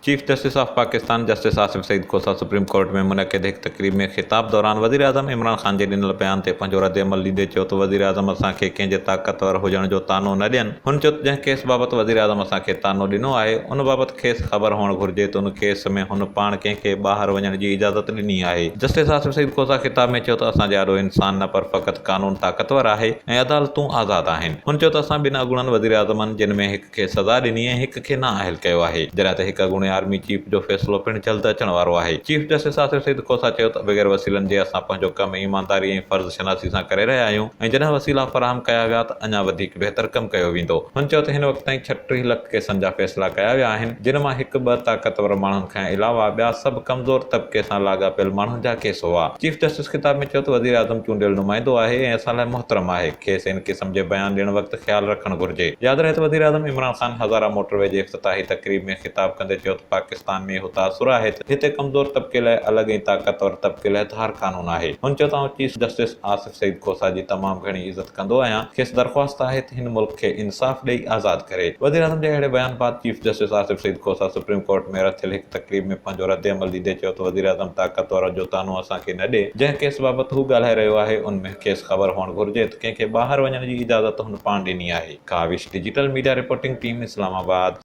Chief justice of Pakistan justice Asif Saeed Khosa supreme court ۾ منعقد هڪ تقريب ۾ خطاب دوران وزيراعظم عمران خان جي ڏنل بيان تي پنهنجو ردعمل ڏيندي چيو ته وزيراعظم اسان کي ڪنهن جي طاقتور هجڻ جو طعنو نه ڏين. هن چيو ته جنهن ڪيس بابت وزيراعظم اسان کي طعنو ڏنو آهي ان بابت کيس خبر هئڻ گهرجي ته ان ڪيس ۾ هن پاڻ ڪنهن کي ٻاهر وڃڻ جي اجازت ڏني آهي. جسٽس آصف سعيد کوسا خطاب ۾ چيو ته اسان جي آڏو انسان نه پر فقط قانون طاقتور آهي ۽ عدالتون آزاد آهن. هن چيو ته اسان ٻن اڳوڻن وزيراعظمن جن ۾ هڪ کي سزا ڏني ۽ هڪ کي نااهل ڪيو آهي، جڏهن ته هڪ اڳوڻي آرمي چيف جو فيصلو پڻ جلد اچڻ وارو آهي. چيف جسٽس آصف سعيد کوسا چيو ته بغير وسيلن جي اسان پنهنجو ڪم ايمانداري ۽ فرض شناسي سان ڪري رهيا آهيون ۽ جڏهن وسيلا فراهم ڪيا ويا ته اڃا وڌيڪ بهتر ڪم ڪيو ويندو. هن چيو ته هن وقت تائين 36 لک ڪيسن جا فيصلا ڪيا ويا آهن، جن مان هڪ ٻه طاقتور ماڻهن کان علاوه ٻيا سڀ ڪمزور طبقي سان لاڳاپيل ماڻهن جا ڪيس هئا. چيف جسٽس خطاب ۾ چيو ته وزيراعظم چونڊيل نمائندو آهي ۽ اسان لاء محترم آهي، کيس ان قسم جي بيان ڏيڻ وقت خيال رکڻ گهرجي. ياد رهي ته وزيراعظم عمران خان هزاره موٽر وي جي افتتاحي تقريب ۾ خطاب ڪندي چيو ته پاڪستان ۾ اهو تاثر آهي ته هتي ڪمزور طبقي لاء الڳ ۽ طاقتور طبقي لاء ڌار قانون آهي. هن چيو ته آئون چيف جسٽس آصف سعيد کوسا جي تمام گهڻي عزت ڪندو آهيان، کيس درخواست آهي ته هن ملڪ کي انصاف ڏئي آزاد ڪري. وزيراعظم جي اهڙي بيان بعد chief justice Asif Saeed Khosa supreme court ۾ رٿيل هڪ تقريب ۾ پنهنجو ردعمل ڏيندي چيو ته وزيراعظم طاقتور جو طعنو اسان کي نه ڏي، جنهن ڪيس بابت هو ڳالهائي رهيو آهي ان ۾ کيس خبر هئڻ گهرجي ته ڪنهن کي ٻاهر وڃڻ جي اجازت هن پاڻ ڏني آهي. Kawish digital media reporting team, Islamabad.